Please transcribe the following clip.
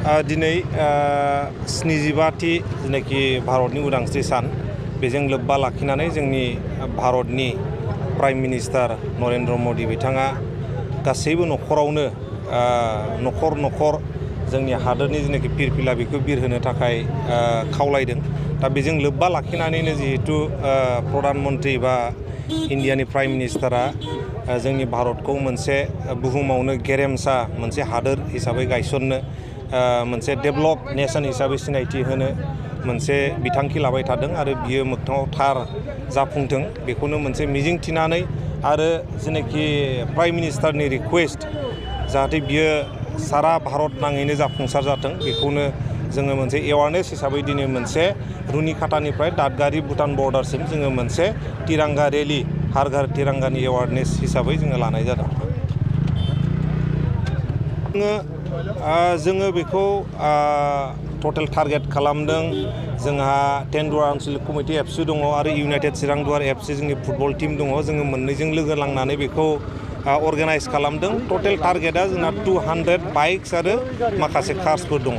दिनै 75थि जेनाखि भारतनि उदांस्रि सान बेजों लोब्बा लाखिनानै जोंनि भारतनि प्राइम मिनिस्टार नरेन्द्र मदि बिथाङा गासैबो न'खरावनो न'खर जोंनि हादोरनि जेनाखि फिरफिला बेखौ बिरहोनो थाखाय खावलायदों। दा बेजों लोब्बा लाखिनानैनो जिहेतु प्रधान मन्त्रि बा इन्डियानि प्राइम मिनिस्टारा जोंनि भारतखौ मोनसे बुहुमावनो गेरेमसा मोनसे हादोर हिसाबै गायसननो मोनसे डेभलप नेशन हिसाबै सिनायथि होनो मोनसे बिथांखि लाबाय थादों आरो बियो मोगथाङाव थार जाफुंथों बेखौनो मोनसे मिजिं थिनानै आरो जेनाखि प्राइम मिनिस्टारनि रिक्वेस्ट जाहाथे बियो सारा भारत नाङैनो जाफुंसार जाथों बेखौनो जोङो मोनसे एवारनेस हिसाबै दिनै मोनसे रुनिखातानिफ्राय दादगारि भुटान बर्डारसिम जोङो मोनसे तिरांगा रेलि हार घर तिरांगानि एवारनेस हिसाबै जोङो लानाय जादों। जोङो बेखौ टटेल टारगेट खालामदों। जोंहा 10 दुवार आनसलिक कमिटि एफसि दङ आरो इउनाइटेड चिरां दुवार एफसि जोंनि फुटबल टीम दङ। जोङो मोननैजों लोगो लांनानै बेखौ अर्गानाइज खालामदों। टटेल टारगेटआ जोंना 200 बाइक्स आरो माखासे कार्सफोर दङ।